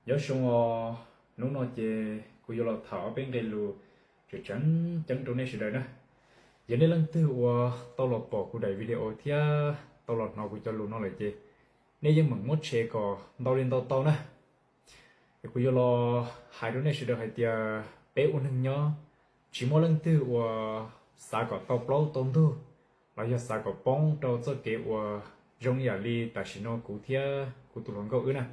Nyob zoo os, hnub no ces kuv yuav los tham ob peb nqe lus tseem ceeb rau nej sawv daws na. Yog nej leej twg uas tau los pom kuv daim video thiab tau los hnov kuv cov lus no lawm ces nej yeej meem muab share kom ntau li ntau tau na. Kuv yuav los hais rau nej sawv daws hais tias peb ua neeg nyob tsis muaj leej twg uas xav kom tau plaub tau ntug los yog xav kom poob rau txoj kev uas zoo yam li tam sim no kuv thiab kuv tus hluas nkauj wb na.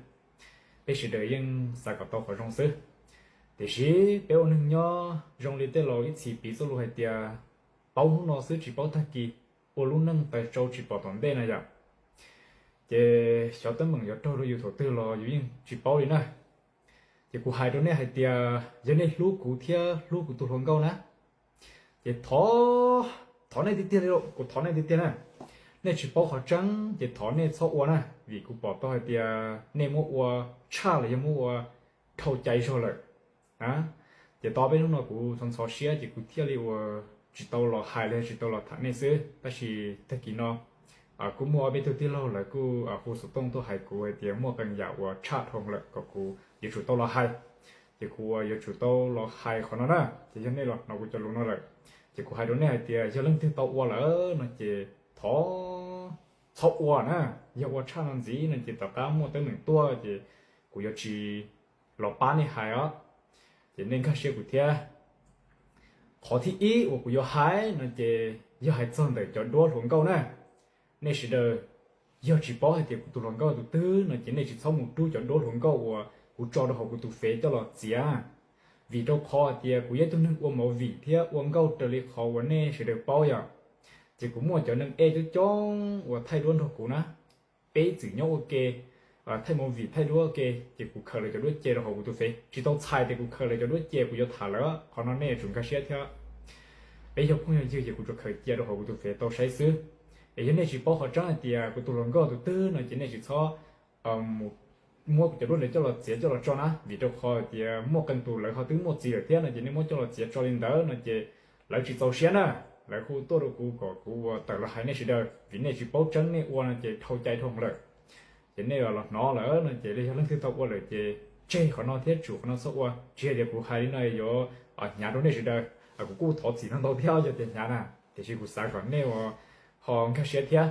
Peb sawv daws yeej xav kom tau qhov zoo xwb. Tiam sis peb ua neeg nyob zoo li tej laus ib txhis piv txoj lus hais tias paub hnub no xwb tsis paub tag kis, ua lub neej taws tsau tsis pom tom ntej na yom. Ces xyov teeb meem yuav raug rau yus thaum twg los yus yeej tsis paub li na. Ces kuv hais rau nej hais tias yog nej hlub kuv thiab hlub kuv tus hluas nkauj na, ces thov, thov nej tiag tiag li, kuv thov nej tiag tiag na. Nej tsis paub qhov tseeb ces thov nej txhob ua na, vim kuv pom tau hais tias nej muab ua tshaj los yog muab ua dhau cai zog lawm. Ces tau peb hnub no kuv ntxhov ntxhov siab ces kuv thiaj li ua tsis tau los hais los tsis tau los tham nej xwb. Tab sis tag kis no kuj muaj ob peb tug tij laug lawv kuj hu xov tooj tuaj hais kuv hais tias muaj qee yam uas tshaj dhau lawm kom kuv yuav tsum tau los hais. Ces kuv yuav tsum tau los hais qhov no na. Ces yog nej los hnov kuv cov lus no lawm, ces kuv hais rau nej hais tias yog leej twg tau ua lawm no ces thov txhob ua na. Yog ua tshaj no ntxiv no ces tom qab muaj teeb meem tuaj ces kuv yuav tsis los pab nej hais os. Ces nej nkag siab kuv thiab. Qhov thib ib uas kuv yuav hais no ces yog hais txog ntawm cov duab hluas nkauj na. Nej sawv daws yog tsis paub hais tias kuv tus hluas nkauj tus twg no ces nej tsis txhob mus rub cov duab hluas nkauj uas kuv tso rau hauv kuv tus fev coj los txiav. Vim rau qhov hais tias kuv yog ib tug neeg ua movie thiab ua nkauj raws li qhov uas nej sawv daws paub yom. Ces kuv muaj cov neeg ej coob coob uas thaij duab nrog kuv na. Peb ib txwm nyob ua ke, thaij movie thaij duab ua ke, ces kuv khaws lawv cov duab cia rau hauv kuv tus fev. Tsis tau txhais tias kuv khaws lawv cov duab cia kuv yuav tham lawm, qhov no nej yuav tsum nkag siab thiab. Peb yog phooj yog ywg ces kuv tsuas khaws cia rau hauv kuv tus fev tau saib xwb. Es yog nej tsis paub qhov tseeb hais tias kuv tus hluas nkauj tus twg no ces nej tsis txhob mus muab kuv cov duab ntawd coj los txiav coj los tso na, vim rau qhov tias muaj qee tus lawv ho twb muaj txiv lawm thiab no ces nej muab coj los txiav tso li ntawd no ces lawv tsis txaus siab na. Lawv hu tuaj rau kuv kom kuv ua tawm los hais nej sawv daws, vim nej tsis paub tseeb nej ua no ces dhau cai dhau lawm. Ces nej los hnov lawm no ces yog leej twg tau ua lawm ces tseg qhov no thiab tsum qhov no txhob ua. Tsis hais tias kuv hais li no yuav hnyav rau nej sawv daws, kuv kuj thov txim ntau ntau thiab yog tias hnyav na, tiam sis kuv xav kom nej ua ho nkag siab thiab.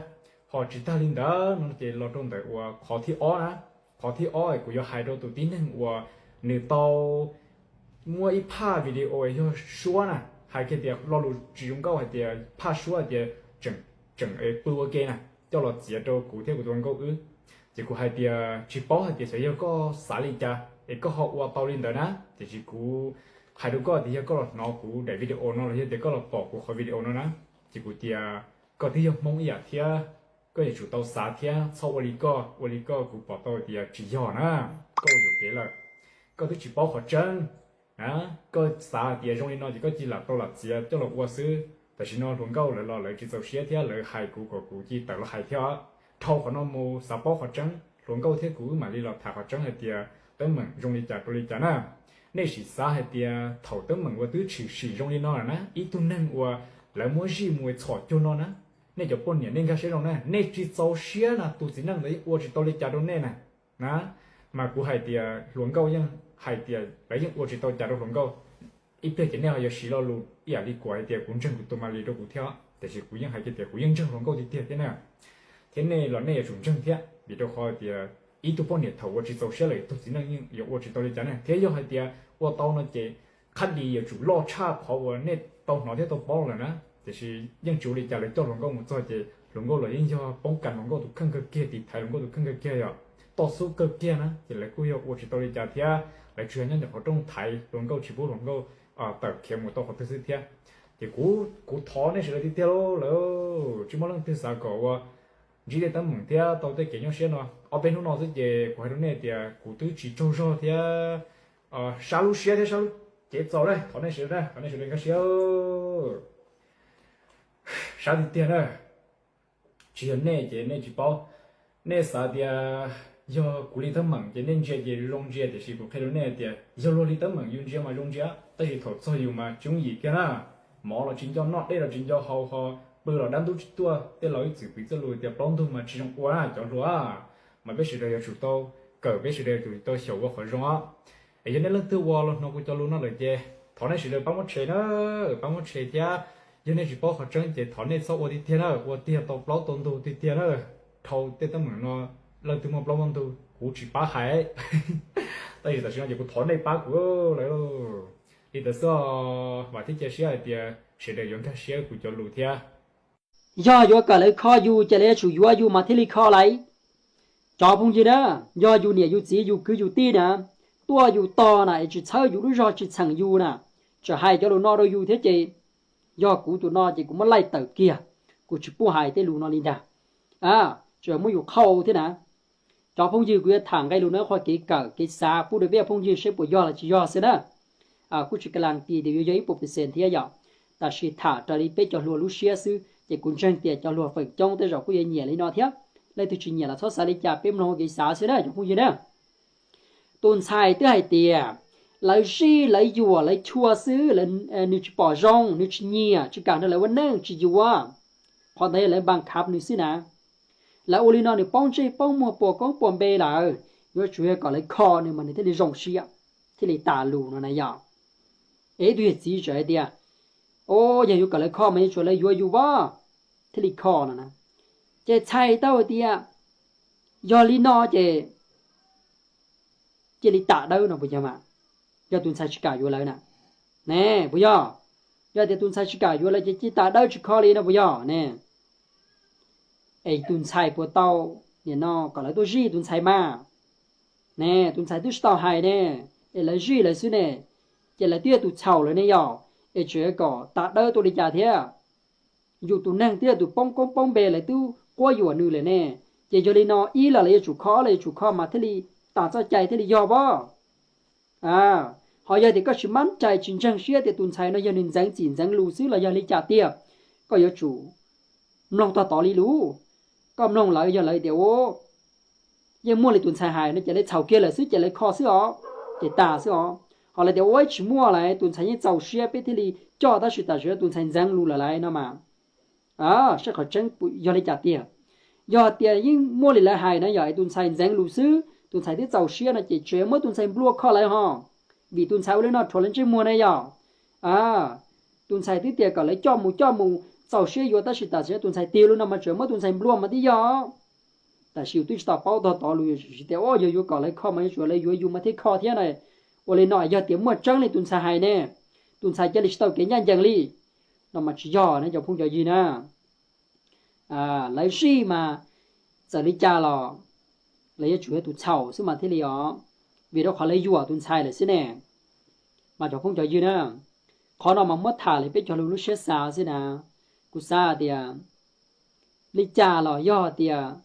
Ho tsis tag li ntawd no ces los rau ntawm uas qhov thib ob na. Qhov thib ob kuv yuav hais rau tus tib neeg uas nws tau muab ib phaj video yog suab na, hais kiag tias lo lus tsis zoo nkauj hais tias phaj suab hais tias tseem pw ua ke na, coj los txiav rau kuv thiab kuv tus hluas nkauj wb. Ces kuv hais tias tsis paub hais tias xyov yog koj xav li cas es koj ho ua tau li ntawd na. Tiam sis kuv hais rau koj tias yog koj los hnov kuv daim video no los yog tias koj los pom kuv qhov video no na, ces kuv tias koj twb yog Hmoob ib yam thiab, koj yuav tsum tau xav thiab txhob ua li koj. Ua li koj kuv pom tau tias tsis yog na, koj ua yuam kev lawm, koj twb tsis paub qhov tseeb. Koj xav tias zoo li no ces koj cia li lam tau lam txiav coj los ua xwb. Tam sim no hluas nkauj lawv los lawv tsis txaus siab thiab lawv hais kuv kom kuv cia li tawm los hais thiab. Dhau qhov no mus xav paub qhov tseeb, hluas nkauj thiab kuv wb mam li los tham qhov tseeb hais tias teeb meem zoo li cas rau li cas na. Nej sim xav hais tias thaum teeb meem uas twb tshwm sim zoo li no lawm na, ib tug neeg uas lawv muab zij mus txhom cuag no na, nej cov poj niam nej nkag siab zoo na, nej tsis txaus siab na tus txiv neej ntawd yeej ua tsis tau li cas rau nej na. Na, mas kuv hais tias hluas nkauj yeej hais tias lawv yeej ua tsis tau cas rau hluas nkauj. Ib pliag ces nej ho yuav siv lo lus ib yam li kuv hais tias kuv ntseeg kuv tus Malis rau kuv thiab, tiam sis kuv yeej hais kiag tias kuv yeej ntseeg hluas nkauj tiag tiag thiab na. Thiab nej los nej yuav tsum ntseeg thiab, vim rau qhov tias ib tug poj niam thaum ua tsis txaus siab lawm tus txiv neej yeej yuav ua tsis tau li cas na. Thiab yog hais tias ua tau no ces qhab dis yuav tsum loj tshaj qhov uas nej tau hnov thiab tau paub lawm na. Tiam sis yeej tsis ua li cas, lawv coj hluas nkauj mus txog ces hluas nkauj los yeej yog poob kas hluas nkauj tus kheej kawg kiag, tiv thaiv hluas nkauj tus kheej kawg kiag, yog toj xub kawg kiag na, ces lawv kuj yog ua tsis tau li cas thiab. Lawv tsuas yog nyob ntawm qhov rooj thaiv hluas nkauj tsis pub hluas nkauj tawm khiav mus tau qhov twg xwb thiab. Ces kuv, kuv thov nej sawv daws tiag tiag lauj, tsis muaj leej twg xav kom ua ntsib tej teeb meem thiab tau tej kev nyuaj siab no. Ob peb hnub no xwb ces kuv hais rau nej tias kuv twb tsis tsaug zog thiab sab lub siab thiab sab lub cev txaus na. Thov nej sawv daws, thov nej sawv daws nkag siab, sab tiag tiag na. Tsis yog nej ces nej tsis paub. Nej xav tias yog kuv li teeb meem ces nej ntsia ces zoo ntsia, tiam sis kuv qhia rau nej tias yog luag li teeb meem yus ntsia mas zoo ntsia, tab sis thaum txog yus mas tsis yooj yim kiag na. Mov los tsis nco noj, dej los tsis nco haus, ho pw los dab ntub tsis tuaj. Tej laus ib txwm piv txoj lus tias plaub ntug mas tsis zoo ua na cov hluas. Mas peb sawv daws yuav tsum tau kawm peb sawv daws yuav tsum tau xyaum ua qhov zoo os. Es yog nej leej twg uas los hnov kuv cov lus no lawm ces thov nej sawv daws pab muab share na, pab muab share thiab. Yog nej tsis paub qhov tseeb ces thov nej txhob ua tiag tiag na, ua tiag tau plaub tau ntug tiag tiag na. Dhau tej teeb meem no leej twg muaj plaub muaj ntug kuv tsis pab hais. Tab sis tam sim no ces kuv thov nej pab kuv lawm. Li ntawd xwb os, vam thiab cia siab hais tias sawv daws yuav nkag siab kuv cov lus thiab. Yog yuav kom lawv kho yus ces lawv yuav tsum yuav yus mas thiaj li kho lawv. Cov phooj ywg na, yog yus niam yus txiv yus kwv yus tij na, tuaj yus tog na es tsis txhawb yus lub zog tsis txheem yus na, tseem hais cov lus no rau yus thiab ces yog kuv tus no ces kuv muab laij tawm kiag, kuv tsis pub hais tej lus no li ntag. Tseem muab yus qhau thiab na. Cov phooj ywg, kuv yuav tham nqe lus no qhov kev kawm kev xav pub rau peb phooj ywg seb puas yog los tsis yog xwb na. Kuj tsis kas las tis tias yuav yog ib puas percent thiab yom, tab sis tham raws li peb cov hluas lub siab xwb ces kuv ntseeg tias cov hluas feem coob tej zaum kuj yuav nyiam li no thiab. Leej twg tsis nyiam los txhob xav li cas, peb mloog ua kev xav xwb na cov phooj ywg na. Tus ntxhais twb hais tias lawv zij lawv yuam lawv chua xwb, nws tsis pom zoo, nws tsis nyiam, tsis kam nrog lawv ua neej, tsis yuav. Qhov ntawd yog lawv npas khav nws xwb na. Lawv ua li no nws poob ntsej poob muag puas koob puas npe lawm, yuav tsum yog kom lawv kho nws mas nws thiaj li zoo siab, thiaj li tas lus no na yom. Es ib tug yawm txiv tseem hais tias, o, yog yuav kom lawv kho mas yuav tsum lawv yuav yus vab thiaj li kho no na. Ces txhais tau hais tias yog li no ces cia li tas dawb no puas yog mas? Yog tus ntxhais tsis kam yuav lawv na, ne, puas yog? Yog tias tus ntxhais tsis kam yuav lawv ces cia li tas dawb tsis kho li no puas yog ne? Es tus ntxhais puas tau nim no kom lawv tuaj zij tus ntxhais mas? Ne, tus ntxhais twb tsis tau hais ne, es lawv zij lawv xwb ne, ces lawv twb yog tus txhaum lawm ne yom, es tseem kom tas dawb tuaj li cas thiab? Yus tus neeg twb yog tus poob koob poob npe, lawv twb quab yuam nws lawm ne. Ces yog li no ib los lawv yuav tsum kho, lawv yuav tsum kho mas thiaj li tas txoj cai thiaj li yog pob. Ho yog tias koj tsis mab rais tsis ntseeg siab tias tus ntxhais no yog nws ntxeev txim ntxeev lus xwb los yog li cas tiag, koj yuav tsum mloog tog tod li lus. Koj mloog lawv yog lawv tias u yeej muaj li tus ntxhais hais no ces lawv txhaum kiag lawm xwb ces lawv kho xwb os, ces tas xwb os. Ho lawv tias ua tsis muaj lawm, tus ntxhais yeej txaus siab peb thiaj li coj tab sis tam sim no tus ntxhais ntxeev lus lawm lawv no mas. Saib qhov tseeb yog li cas tiag. Yog tias yeej muaj li lawv hais no yog tus ntxhais ntxeev lus xwb, tus ntxhais twb txaus siab no ces tseem muab tus ntxhais nplua kho lawv ho, vim tus ntxhais ua li no rhuav lawv ntsej muag ne yog. Tus ntxhais twb tias kom lawv coj mus coj mus txaus siab yuav tab sis tam sim no tus ntxhais tiag li no mas tseem muab tus ntxhais nplua mas twb yog. Tab sis yus twb tsis tau paub tog tod lus, yus tsis tias o yog yuav kom lawv kho mas yuav tsum lawv yuav yus mas thiaj kho thiab na. Ua li no yog tias muaj tseeb li tus ntxhais hais ne, tus ntxhais cia li tsis tau kev ncaj ncees li, no mas tsis yog ne cov phooj cov ywg na. Lawv zij mas txawm li cas los lawv yuav tsum yog tus txhaum xwb mas thiaj li os, vim rau qhov lawv yuam tus ntxhais lawm xwb ne. Mas cov phooj cov ywg na, qhov no mas muab tham li peb cov lus lub siab xav xwb na. Kuv xav tias li cas los yog tias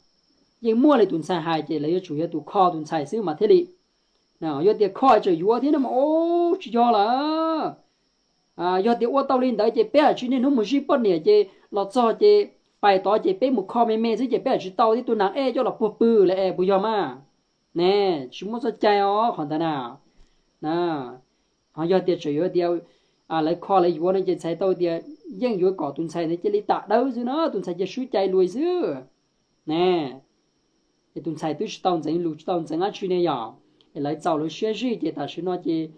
yeej muaj li tus ntxhais hais ces lawv yuav tsum yog tus kho tus ntxhais xwb mas thiaj li. Yog tias kho tseem yuav thiab no mas o, tsis yog lawm. Yog tias ua tau li ntawd ces peb hais tsis niaj hnub mus zij poj niam ces los txog ces pais tod ces peb mus kho me me xwb ces peb hais tsis tau thiab, tus nas ej coj los puag pw lawm es puas yog mas? Ne, tsis muaj txoj cai os qhov ntawd na. Ho yog tias tseem yuav tias lawv kho lawv yuav no ces txhais tau tias yeej yuav kom tus ntxhais ntawd cia li tam dawb xwb no, tus ntxhais cia swb cai lus xwb ne. Es tus ntxhais twb tsis tau ntxeev lus tsis tau ntxeev dab tsi ne yom, es lawv txaus lawv siab zij ces tam sim no ces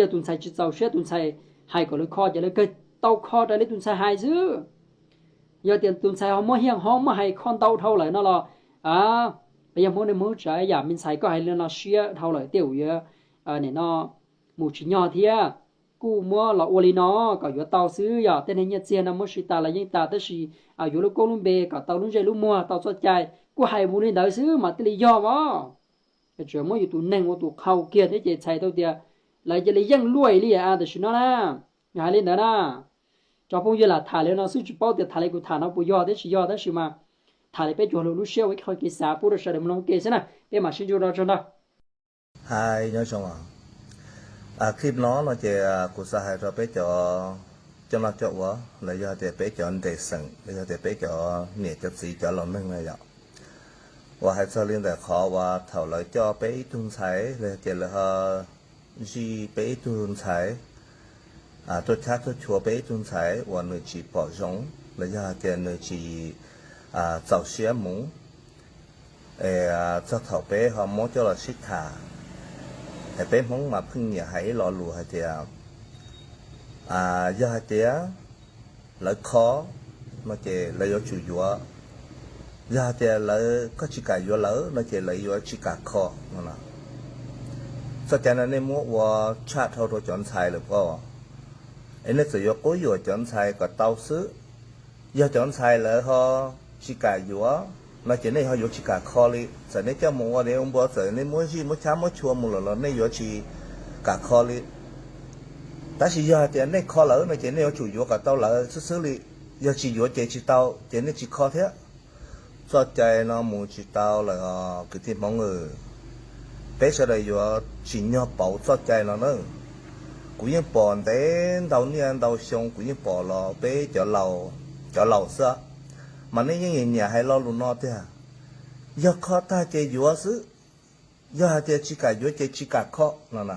yog tus ntxhais tsis txaus siab tus ntxhais hais kom lawv kho ces lawv kawg tau kho raws li tus ntxhais hais xwb. Yog tias tus ntxhais ho muab hiaj ho muab hais kho ntau dhau lawm no los, peb yog Hmoob nej Hmoob tsav yam me ntxhais koj hais li no siab dhau lawm tej zaum yuav nim no mus tsis nyog thiab. Kuj muab los ua li no kom yuav tau xwb, yog tej neeg nyiaj txiag no muab siv tas los yeej tas tab sis yuav lub koob lub npe kom tau lub ntsej lub muag tau txoj cai, kuj hais mus li ntawd xwb mas thiaj li yog os. Tsuas muab yus tus neeg ua tus qhau kiag thiab ces txhais tau tias lawv cia li yeej luaj li tam sim no na. Yog hais li ntawd na, cov phooj ywg lam tham li no xwb tsis paub tias tham li kuv tham no puas yog thiab tsis yog tab sis mas tham li peb cov hluas lub siab ua ib qho kev xav pub rau sawv daws mloog ua ke xwb na, peb mam sib ntsib dua tsaug ntau. Hi, nyob zoo os. Clip no no ces kuv xav hais rau peb cov coj noj coj ua los yog tias peb cov nres xeem los yog tias peb cov niam cov txiv cov laus neeg na yom, uas hais txog li ntawm qhov uas thaum lawv coj peb ib tug ntxhais los yog tias lawv ho zij peb ib tug ntxhais tuaj chab tuaj chua peb ib tug ntxhais uas nws tsis pom zoo los yog tias nws tsis txaus siab mus Txog thaum peb ho muab coj los sib tham, es peb Hmoob mas pheej nyiam hais ib lo lus hais tias, yog hais tias lawv kho no ces lawv yuav tsum yuav, yog hais tias lawv, koj tsis kam yuav lawv no ces lawv yuav tsis kam kho no. Txoj cai no nej muab ua tshaj dhau rau cov ntxhais lawm pob, es nej txawm yuav quab yuam cov ntxhais kom tau xwb. Yog cov ntxhais lawv ho tsis kam yuav no ces nej ho yuav tsis kam kho li. Txawm nej coj mus ua dev ua npua, txawm nej muab zij muab chab muab chua mus lawm los nej yuav tsis kam kho li. Tab sis yog hais tias nej kho lawv no ces nej yuav tsum yuav kom tau lawv xwb xwb li. Yog tsis yuav ces tsis tau, ces nej tsis kho thiab. Txoj cai no mus tsis tau lawm os kwv tij Hmoob. Peb sawv daws yuav tsim nyog pauv txoj cai no na. Kuv yeej pom ntev ntau niaj ntau xyoo, kuv yeej pom los peb cov laus xwb, mas nej yeej nyiam hais lo lus no tiag. Yog kho tag ces yuav xwb, yog hais tias tsis kam yuav ces tsis kam kho no na.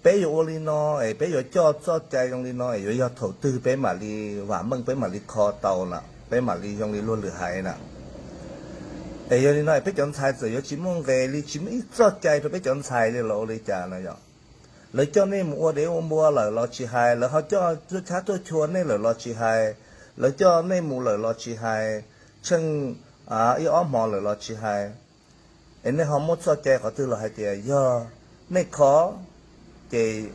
Peb yuav ua li no, es peb yuav coj txoj cai zoo li no es yuav yog thaum twg peb mam li vam meej, peb mam li kho tau na, peb mam li zoo li luag lwm hais na. Es yog li no es peb cov ntxhais txawm yuav tsis muaj nqes li, tsis muaj ib txoj cai rau peb cov ntxhais li los ua li cas no yom? Lawv coj nej mus ua dev ua npua lawm los tsis hais, lawv ho coj tuaj chab tuaj chua nej lawm los tsis hais, lawv coj nej mus lawm los tsis hais, tsheej ib ob hmo lawm los tsis hais. Es nej ho muab txoj cai qhov twg los hais tias yog nej kho ces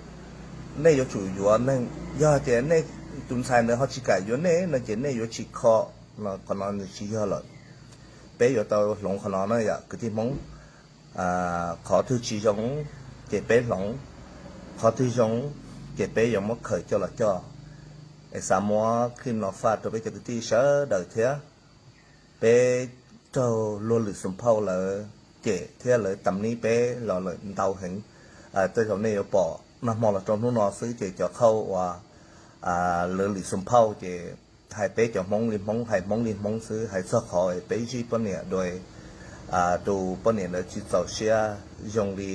nej yuav tsum yuav neeg, yog hais tias nej tus ntxhais ntawd ho tsis kam yuav nej no ces nej yuav tsis kho no, qhov no nws tsis yog lawm. Peb yuav tau hloov qhov no na yom kwv tij Hmoob. Qhov twg tsis zoo ces peb hloov, qhov twg zoo ces peb yuav muab khaws coj los coj. Es xav muab clip no faj rau peb cov kwv tij sawv daws thiab. Peb raug luag lwm xum phauj lawv cem thiab lawv tam nib peb los lawm ntau heev. Tej zaum nej yuav pom nag hmo los rau hnub no xwb ces cov khauj uas lawv lwm xum phauj ces hais peb cov Hmoob li Hmoob, hais Hmoob li Hmoob xwb, hais txog qhov peb zij poj niam dua, tus poj niam ntawd tsis txaus siab zoo li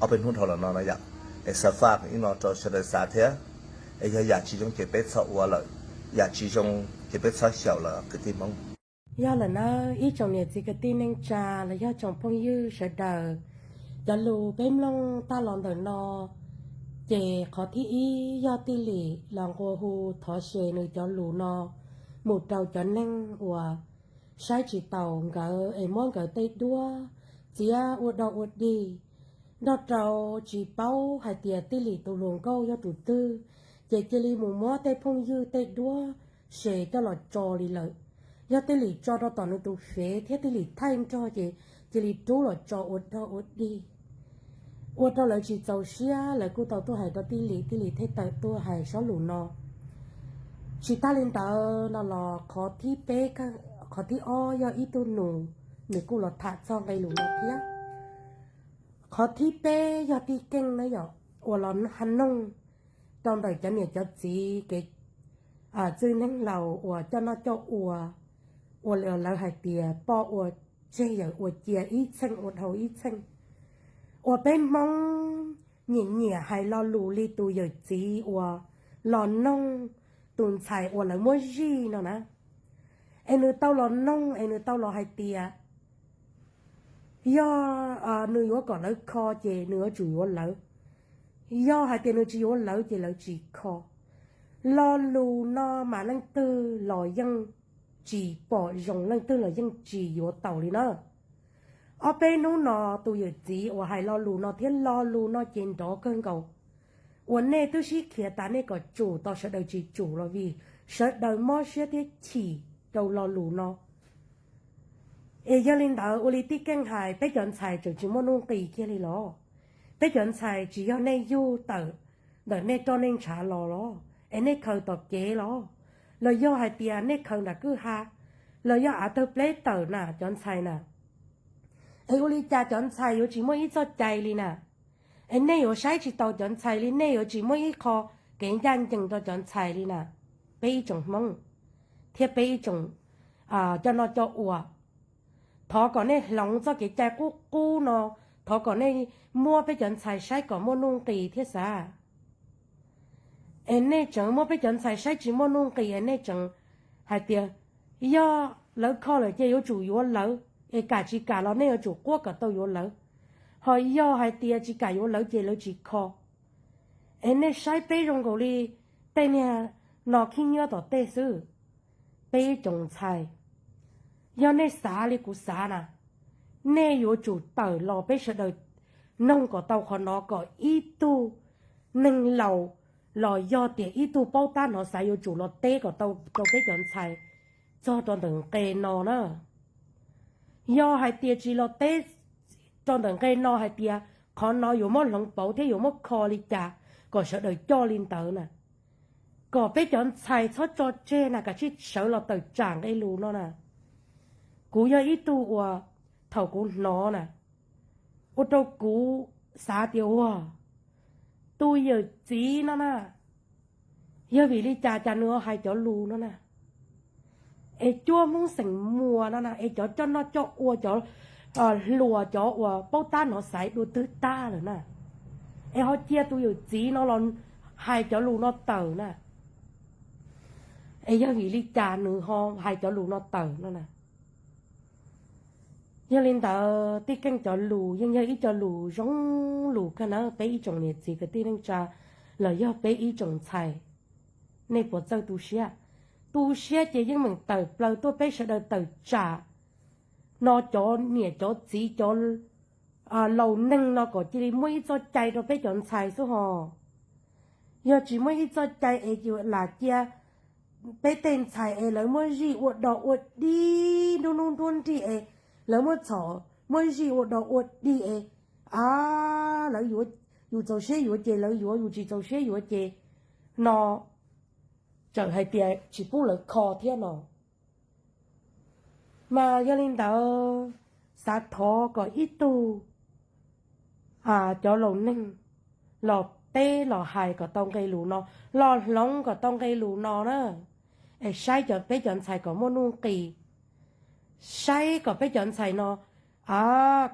ob peb hnub dhau los no na yom. Es xav faj ib no rau sawv daws xav thiab. Es yog yam tsis zoo ces peb txhob ua lawm, yam tsis zoo ces peb txhob xyaum lawm kwv tij Hmoob. Yog lawm na, ib tsoom niam txiv kwv tij neej tsa los yog tsoom phooj ywg sawv daws, cov lus peb mloog tag los ntawm no, ces qhov thib ib yog Tij Lim los nqua hu thov se nws cov lus no mus rau cov neeg uas saib tsis taus nkawd es muab nkawd tej duab txiav ua dog ua dig, nrog rau tsis paub hais tias Tij Lim tus hluas nkauj yog tus twg, ces cia li mus muab tej phooj ywg tej duab se coj los tso li lawm. Yog Tij Lim tso rau tom nws tus fev thiab Tij Lim thaij nrog ces cia li rub los tso ua dog ua dig, ua rau lawv tsis txaus siab, lawv kuj tau tuaj hais rau Tij Lim, Tij Lim thiaj tawm tuaj hais sob lus no. Tsis tag li ntawd no los qhov thib peb, qhov thib ob yog ib tug nus, nws kuj los tham txog nqe lus no thiab. Qhov thib peb yog Tij Keej na yom, uas los hais noog rau ntawm cov niam cov txiv kev txwj neeg laus uas coj noj coj ua, uas lawv hais tias poj ua tseg yawm ua cia ib txheej ua dhau ib txheej, uas peb Hmoob nyiam nyiam hais lo lus li tus yawm txiv uas los noog tus ntxhais uas lawv muab zij no na. Es nws tau los noog es nws tau los hais tias yog nws yuav kom lawv kho ces nws yuav tsum yuav lawv, yog hais tias nws tsis yuav lawv ces lawv tsis kho. Lo lus no mas leej twg los yeej tsis pom zoo, leej twg los yeej tsis yuav taus li na. Ob peb hnub no tus yawm txiv uas hais lo lus no thiab lo lus no ces nrov kawg nkaus, uas nej twb sib khiav tas nej kom tsum tau sawv daws tsis tsum los vim sawv daws mob siab thiab chim rau lo lus no. Es yog li ntawd ua li Tij Keej hais, peb cov ntxhais tseem tsis muaj nuj nqis kiag li los? Peb cov ntxhais tsis yog nej yug tawm ntawm nej roj nej ntshav los los es nej khaws tom kev los? Los yog hais tias nej khaws nram kwj ha, los yog av tawg pleb tawm na cov ntxhais na? Es ua li cas cov ntxhais yuav tsis muaj ib txoj cai li na? Es nej yuav saib tsis taus cov ntxhais li, nej yuav tsis muaj ib qho kev ncaj ncees rau cov ntxhais li na, peb ib tsoom Hmoob thiab peb ib tsoom coj noj coj ua. Thov kom nej hloov txoj kev cai qub qub no, thov kom nej muab peb cov ntxhais saib kom muaj nuj nqis thiab xav. Es nej tseem muab peb cov ntxhais saib tsis muaj nuj nqis es nej tseem hais tias yog lawv kho lawm ces yuav tsum yuav lawv, es kam tsis kam los nej yuav tsum quab kom tau yuav lawv. Ho yog hais tias tsis kam yuav lawv ces lawv tsis kho. Es nej saib peb zoo nkaus li tej niag no khib nyiab tom tej xwb. Peb ib tsoom ntxhais, yog nej xav li kuv xav na, nej yuav tsum tawm los peb sawv daws noog kom tau qhov no kom ib tug neeg laus los yog tias ib tug paub tab hnov xaiv yuav tsum los teb kom tau rau peb cov ntxhais txog rau ntawm nqe no na. Yog hais tias tsis los teb rau ntawm nqe no hais tias qhov no yuav muab hloov pauv thiab yuav muab kho li cas kom sawv daws coj li ntawd na, kom peb cov ntxhais txhob tso tseg na, kav tsij sawv los tawm tsam nqe lus no na. Kuv yog ib tug uas thaum kuv hnov na, ua rau kuv xav tias ua tus yawm txiv no na, yog vim li cas cas nws ho hais cov lus no na, es cuab Hmoob xeem Muas no na, es cov coj noj coj ua, cov hluas, cov uas paub tab hnov xaiv dua twg tag lawm na, es ho cia tus yawm txiv no los hais cov lus no tawm na. Es yog vim li cas nws ho hais cov lus no tawm no na? Yog li ntawd tib keej cov lus yeej yog ib co lus zoo lus kawg na peb ib tsoom niam txiv kwv tij neej tsa los yog peb ib tsoom ntxhais. Nej puas txawj tu siab? Tu siab ces yeej meem tawm plaws tuaj peb sawv daws tawm tsam no cov niam cov txiv cov laus neeg no kom cia li muaj ib txoj cai rau peb cov ntxhais xwb ho. Yog tsis muaj ib txoj cai es lam cia peb tej ntxhais es lawv muab zij ua dog ua dig nruab hnub nruab nrig es lawv muab txhom muab zij ua dog ua dig es a lawv yus txaus siab yuav ces lawv yuav, yus tsis txaus siab yuav ces no txawm hais tias tsis pub lawv kho thiab no. Mas yog li ntawd xav thov kom ib tug cov laus neeg los teb los hais kom tau nqe lus no, los hloov kom tau nqe lus no na. Es saib peb cov ntxhais kom muaj nuj nqis, saib kom peb cov ntxhais no a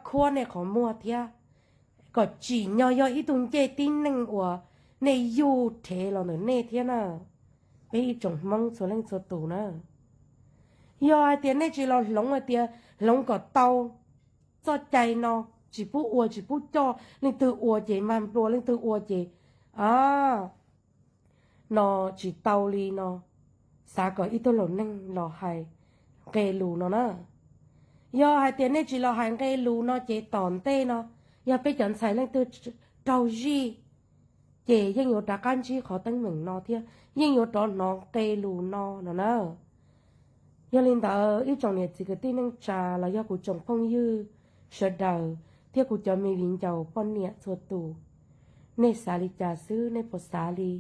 khuab nej qhov muag thiab, kom tsim nyog yog ib tug ncej tib neeg uas nej yug rhev los ntawm nej thiab na. Peb ib tsoom Hmoob txhua leej txhua tus na, yog hais tias nej tsis los hloov hais tias hloov kom tau txoj cai no, tsis pub ua tsis pub coj, leej twg ua ces mag nplua, leej twg ua ces a no tsis tau li no, xav kom ib tug laus neeg los hais nqe lus no na. Yog hais tias nej tsis los hais nqe lus no ces tom ntej no yog peb cov ntxhais leej twg raug zij ces yeej yuav rov qab ntsib qhov teeb meem no thiab yeej yuav rov hnov nqe lus no no na. Yog li ntawd ib tsoom niam txiv kwv tij neej tsa los yog kuv tsoom phooj ywg sawv daws thiab kuv cov me viv ncaus poj niam txhua tus, nej xav li cas xwb? Nej puas xav li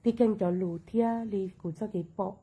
tib keej cov lus thiab li kuv txoj kev pom